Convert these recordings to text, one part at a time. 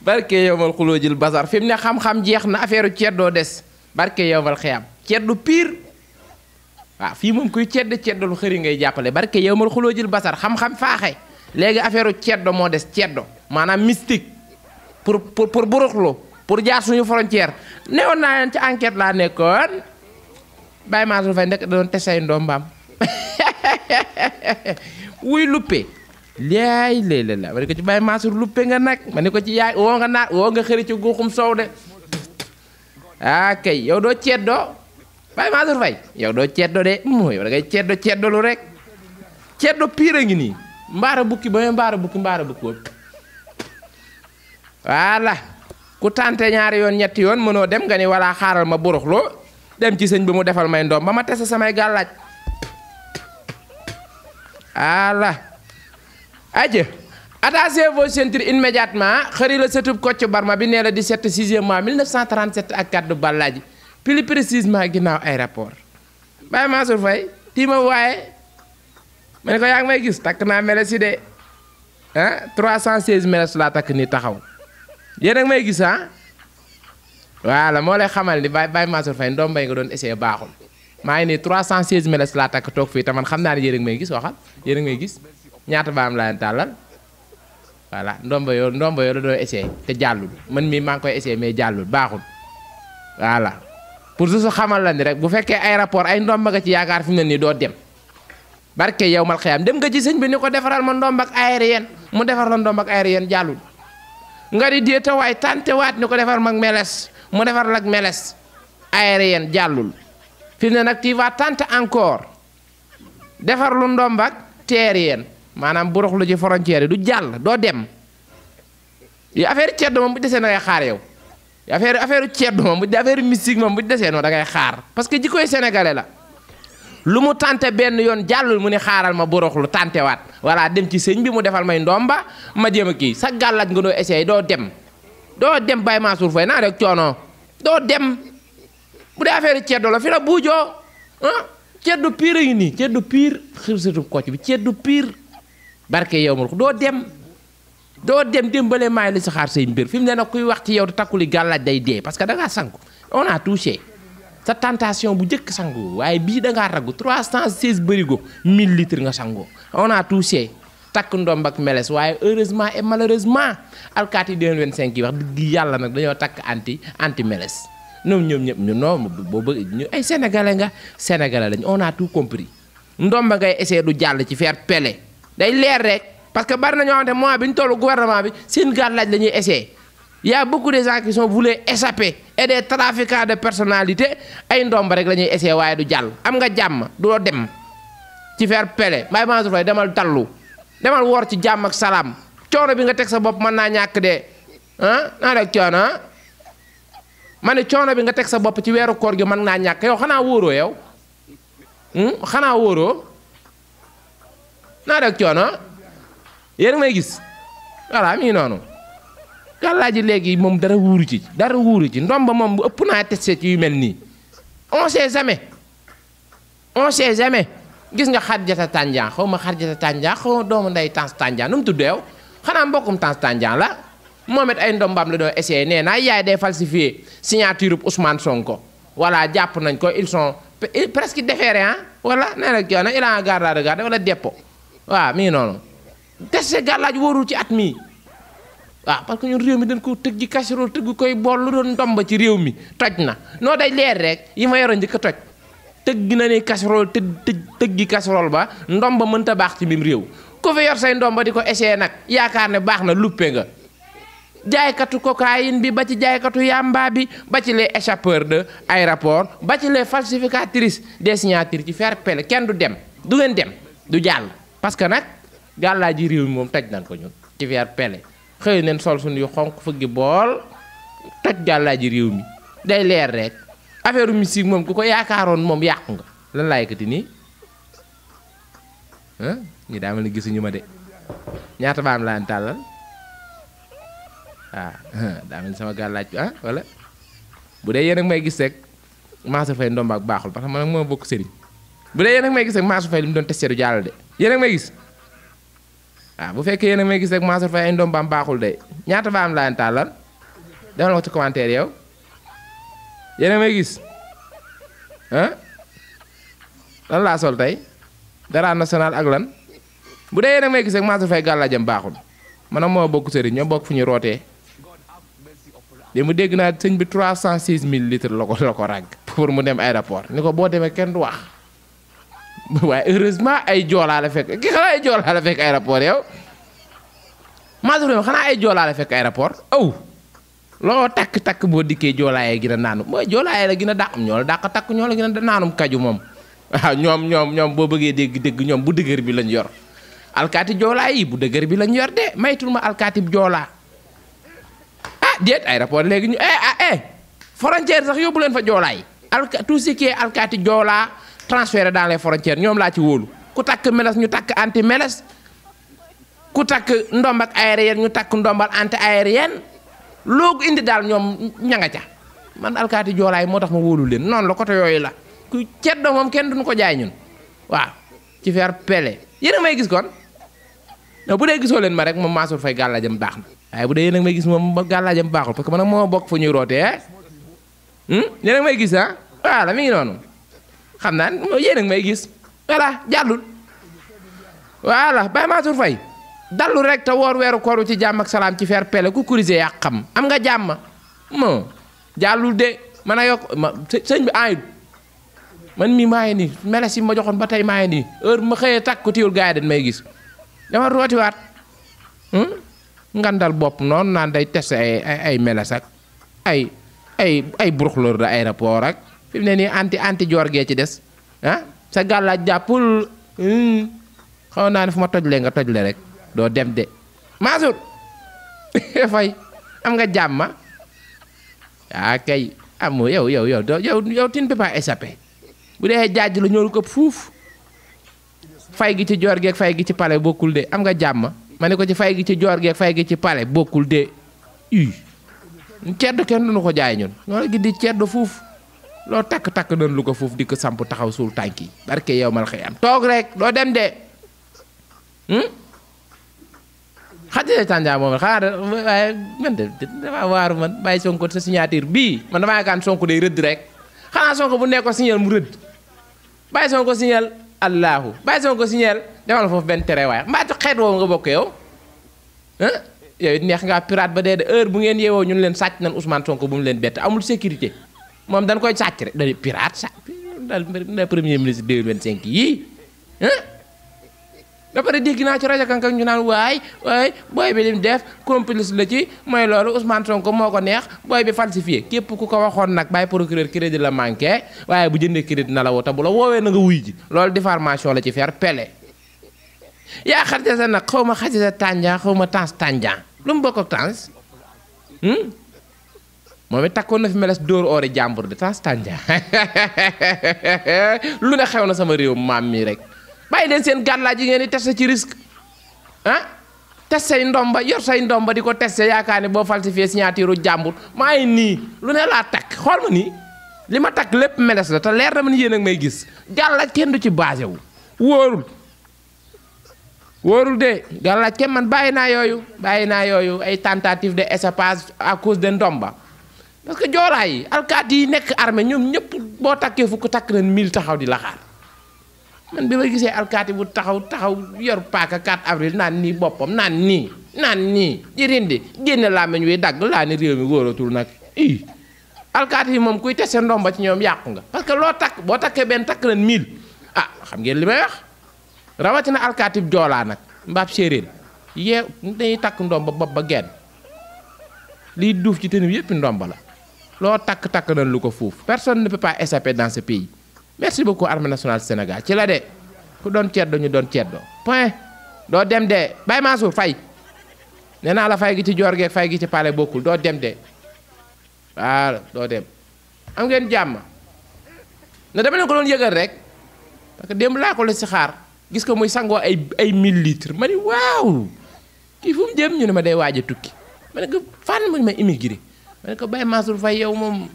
barke yowmal xulóojil basar fi mu ne xam-xam jeex na affaire ceddoo des barke yowmal xiyam ceddu pire waaw fii moom kuy ceddo lu xëri ngay jàppale barke yowmal xulóojil basar xam-xam faaxe léegi affaire ceddo moo des ceddo maanaam mystique pour buruxlu pour jaar suñu frontière newoon naa leen ci enquête laa nekkoon Baye Mansour Faye nekk da doon tesay ndombaam wuy luppe laay léeg-léeg la ma ne ko ci Baye Mansour luppe nga nag ma ne ko ci yaay woo nga naat woo nga xëri ci guuxum soow de ah kay yow doo ceddoo Baye Mansour Faye yow doo ceddo de yow da ngay ceddolu rek ceddo pire a ngi nii mbaara bukki ba mbaara bukki wëpp voilà ku tante ñaari yoon ñetti yoon mënoo dem nga ni wala xaaral ma buruxloo dem ci sëñ bi mu defal may ndoom ba ma tese samay gàllaaj voilà aja attachez vos ceintures immédiatement xëri la sëtub Kocc Barma bi nee la 17 6e mois 1937 ak kaddu Ballaaji plus précisément ginnaaw aéroport Baye Mansour Faye tiima waaye ma ne ko yaa ngi may gis takk naa meles yi de 316 meles laa takk ni taxaw yéen ak may gis voilà moo lay xamal ni Baye Mansour Faye ndombay nga doon essayé baaxul maa ngi nii 316 meles laa takk toog fii te man xam naa ne yéen ak may gis waxal yéen ak may gis ñaata baam laa leen tàllal voilà ndomba yoo la doon essayé te jàllul man mii maa ngi koy essayé mais jàllul baaxul voilà pour su xamal la ni rek bu fekkee ay rapport ay ndomba nga ci yaakaar fi mu ne nii doo dem barke yow mal xëyam dem nga ci sëñ bi ni ko defaral ma ndombak aérien mu defar la ndombak aérien jàllul nga di déeta waay tante waat ni ko defar mag meles mu defar lak meles aérien jàllul fi mu ne nag tu vas tenter encore defar lu ndombak terrien maanaam burux lu ci frontière yi du jàll doo dem yi affaire ceddo moom bu desee na ngay xaar yow affaire ceddo moom bu affaire mystique moom bu desee noonu da ngay xaar parce que jikkoy sénégalais la lu mu tante benn yoon jàllul mu ne xaaral ma burux lu tante waat voilà dem ci sëñ bi mu defal may ndomba ma jéem a kii sa gàllaaj nga doo essayé doo dem Baye Mansour Faye naa rek coono doo dem bu dee affaire ceddo la fi la buujoo ceddo pire yi nii ceddo pire xir satub Kocc bi ceddo pire barke yow ma doo dem démbale maay li si xaar say mbir fi mu ne nag kuy wax ci yow te takkuli gàllaaj day dee parce que da ngaa sanku on a touché sa tentation bu njëkk sangu waaye bii da ngaa raggu 316 bërigo 1000 litres nga sangu on a touché takk ndomb ak meles waaye heureusement et malheureusement alkaati 2025 yi wax dëgg yàlla nag dañoo takk anti meles ñoom ñëpp ñu non boobu ñu ay sénégalais lañ on a tout compris ndomba ngay essayer du jàll ci faire pele day leer rek parce que bari na ñoo xamante mois bi ñu tollu gouvernement bi seen gàllaaj la ñuy essayer y a beaucoup de gens qui sont voulu échapper et des trafiquants de personnalité ay ndomba rek la ñuy essayer waaye du jàll am nga jàmm doo dem ci faire pele Baye Mansour Faye demal tallu demal woor ci jàmm ak salaam coono bi nga teg sa bopp mën naa ñàkk de naa rek coono ma ne coono bi nga teg sa bopp ci weeru koor gi mën naa ñàkk yow xanaa wóoroo yow xanaa wóoroo naa rek coono yéen may gis voilà mi ngi noonu gàllaaji léegi moom dara wuuru ci ndomba moom bu ëpp naa testé ci yu mel nii on sait jamais gis nga Xarjata Tandian xaw ma Xarjata Tandian xaw ma doomu nday Tans Tandian nu mu tudd yow xanaa mbokkum Tans Tandian la moom it ay ndombaam la doon essayé nee naa yaay day falsifié signature Ousmane Sonko voilà jàpp nañ ko ils sont presque déférés voilà nee na coono il a un garde à regarder wala dépôt waaw mi ngi noonu testé gàllaaj wóorul ci at mii waaw parce que ñun réew mi dañ ko tëgg ji casserole tëgg koy bool lu doon ndomba ci réew mi toj na noo day leer rek yi ma yoroon njëkk a toj tëgg na ne casserole tëggi casserole ba ndomba mënta baax ci mim réew ku fi yor say ndomba di ko essayé nag yaakaar ne baax na luppe nga jaaykatu cocaïne bi ba ci jaaykatu yamba bi ba ci les échappeurs de aéroport ba ci les falsificatrices des signatures ci faire pele kenn du dem du ngeen dem du jàll parce que nag gàllaa ji réew mi moom toj nañ ko ñun ci faire pele xëy neen sol suñu yu xonk fëggi bool toj gàllaa ji réew mi day leer rek affaire musique moom ku ko yaakaaroon moom yàqu nga lan laa yëkkati nii ñi daa mel ni gisuñu ma de ñaata baam laa tàllal daa mel ni sama gàllaaj bi wala bu dee yéen ak may gis rek Mansour Faye ndombaak baaxul parce que man nag moo bokk sëriñ bu dee yéen ak may gis rek Mansour Faye li mu doon testé du jàll de yéen ak may gis bu fekkee yéen a may gis rek Mansour Faye ay ndombaam baaxul de ñaata ba am laa leen tàllal defal ko ci commentaire yow yéen a may gis lan laa sol tey dara national ak lan bu dee yéen a may gis rek Mansour Faye gàllaajam baaxul man moo bokk sëriñ ñoo bokk fu ñu rootee de mu dégg naa sëñ bi 306 000 litres la ko ràgg pour mu dem aéroport ni ko boo demee kenn du wax waaye heureusement ay joolaa la fekk ki xanaa ay joolaa la fekk aéroport yow Mansour Faye xanaa ay joolaa la fekk aéroport loo takk boo dikkee joolaayee gën a naanum mooy joolaayee la gën a dàq ñoo la dàq takk ñoo la gën a naanum kaju moom waaw ñoom boo bëggee dégg ñoom bu dëgër bi lañ yor alkaati joolaa yi bu dëgër bi lañ yor de maytul ma alkaati joolaa déet aéroport léegi ñu frontière sax yóbbu leen fa joolaa yi tout ce qui est alkaati joolaa transféré dans les frontières ñoom laa ci wóolu ku takk meles ñu takk anti meles ku takk ndombak aérienne ñu takk ndombal anti aérienne loo indi daal ñoom ña nga ca man alkaati joolaa yi moo tax ma wóolu leen noonu la côté yooyu la ku ceddo moom kenn duñu ko jaay ñun waaw ci faire pele yéen a may gis kon non bu dee gisoo leen ma rek moom Mansour Faye gàllaajam baax na waaye bu dee yéen a may gis moom gàllaajam baaxul parce que man moo bokk fu ñuy rootee yéen a may gis voilà mi ngi noonu xam naa yéen a may gis voilà jàllul voilà Baye Mansour Faye dallu rek te woor weeru kooru ci jàmm ak salaam ci faire pele ku kurisé yaa xam am nga jàmm mo jàllul de man a yokk sëñ bi ayut man mii maa ngi nii meles yi ma joxoon ba tey maa ngi nii heure ma xëyee takk ko tiwul gars yi dañ may gis dama rootiwaat ngandal bopp noonu naan day testé ay meles ak ay bruxleur de aéroport ak fi mu ne nii anti joor gee ci des sa gàllaaj jàppul xaw naa ne fu ma tojlee nga tojle rek doo dem de Mansour Faye am nga jàmma kay amoo yow tu ne peux pas échapper bu dee jaaj la ñoo ko fuuf fay gi ci joor geeg fay gi ci pale bokkul de am nga jàmm ma ne ko ci fay gi ci joor geeg fay gi ci pale bokkul de cedd kenn duñu ko jaay ñun ñoo la gi di cedd fuuf loo takk nañ lu ko fuuf di ko samp taxaw suul tànk yi barke yow mal xëy am toog rek doo dem de xajale tànjaa moom xanaa waaye man de dafa waaru man bàyyi Sonko sa signature bii man damaa yaakaar Sonko day rëdd rek xanaa Sonko bu nekkoon signal mu rëdd bàyyi Sonko signal allahu bàyyi Sonko signal demal foofu benn tere waaye mbaa ci xeet woowu nga bokk yow yow it neex ngaa pirate ba dee de heure bu ngeen yeewoo ñun leen sàcc nan Ousmane Sonko bu mu leen bett amul sécurité moom dañ koy sàcc rek dañuy pirate sàcc dal premier ministre 2025 yii ba pare dégg naa ci rajo kankan ñu naan waay booy bi lim def complice la ci mooy loolu Ousmane Sonko moo ko neex booy bi falsifié képp ku ko waxoon nag bàyyi procureur crédit la manqué waaye bu jëndee crédit na la woo te bu la woowee na nga wuy ji loolu diffamation la ci faire pele yaa xarja sa nag xaw ma xaja sa tànjaan xaw ma tans tànjaan lu mu bokk ak tans moom it takkoon na fi meles dóor oori jàmbur de tans tànjaan lu ne xew na sama réew maam mi rek bàyyi leen seen gàllaaj yi ngeen di testé ci risque test say ndomba yor say ndomba di ko testé yaakaar ne boo falsifié signature jàmbur maa ngi nii lu ne laa takk xool ma nii li ma takk lépp meles la te leer na ma ni yéen ak may gis gàllaaj kenn du ci basé wu wóorul de gàllaaj kenn man bàyyi naa yooyu ay tentative de échappage à cause de ndomba parce que joolaa yi alkaati yi nekk armée ñoom ñëpp boo takkee fukk takk nañ 1000 taxaw di la xaar man bi ma gisee alkaati bu taxaw yor paaka 4 avril naan nii boppam naan nii di rindi génne làmmiñ wi dagg laa ni réew mi wóoratul nag alkaati yi moom kuy tese ndomba ci ñoom yàqu nga parce que loo takk boo takkee benn takk nañ 1000 xam ngeen li may wax rawatina alkaati joolaa nag mbaab séeréer dañuy takk ndomba bopp ba genn liy duuf ci tenue yëpp ndomba la loo takk nañ lu ko fuuf personne ne peut pas échapper dans ce pays. merci beaucoup armée nationale Sénégal ci la de ku doon ceddo ñu doon ceddo point doo dem de Baye Mansour Faye nee naa la fay gi ci joor geeg fay gi ci pale bokkul doo dem de waaw doo dem am ngeen jàmm na dama leen ko doon yëgal rek parce que démb laa ko la si xaar gis ko muy sangoo ay 1000 litres ma ni waaw kii fu mu jëm ñu ne ma day waaj a tukki ma ne ko fan ma immigré ma ne ko Baye Mansour Faye yow moom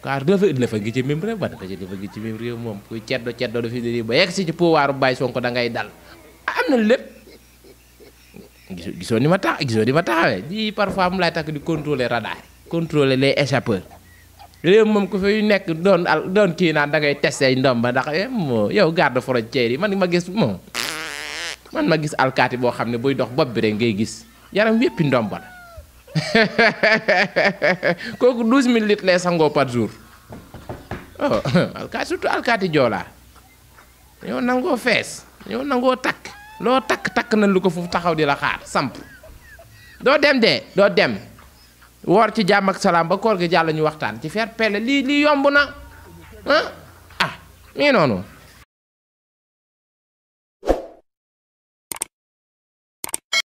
car dafa gi ci même réew ba dafa gi ci même réew moom kuy ceddo da fi di ba yegg si ci pouvoiru Baye Sonko da ngay dal am na lépp gisoo ni ma taxawee di parfois mu lay takk di contrôler radar contrôler les échappeurs réew moom ku fay nekk doon kii naan da ngay testé ay ndomba ndax yow garde frontière yi man ma gis alkaati boo xam ne buy dox bopp bi rek ngay gis yaram wéppi ndomba la kooku 12000 litres lay sangoo par jour oh alkaati surtout alkaati joolaa ñoo nangoo fees ñoo nangoo takk loo takk nañ lu ko foofu taxaw di la xaar samp doo dem woor ci jàmm ak salaam ba koor gi jàll ñu waxtaan ci faire pelle lii yomb na ah mi ngi noonu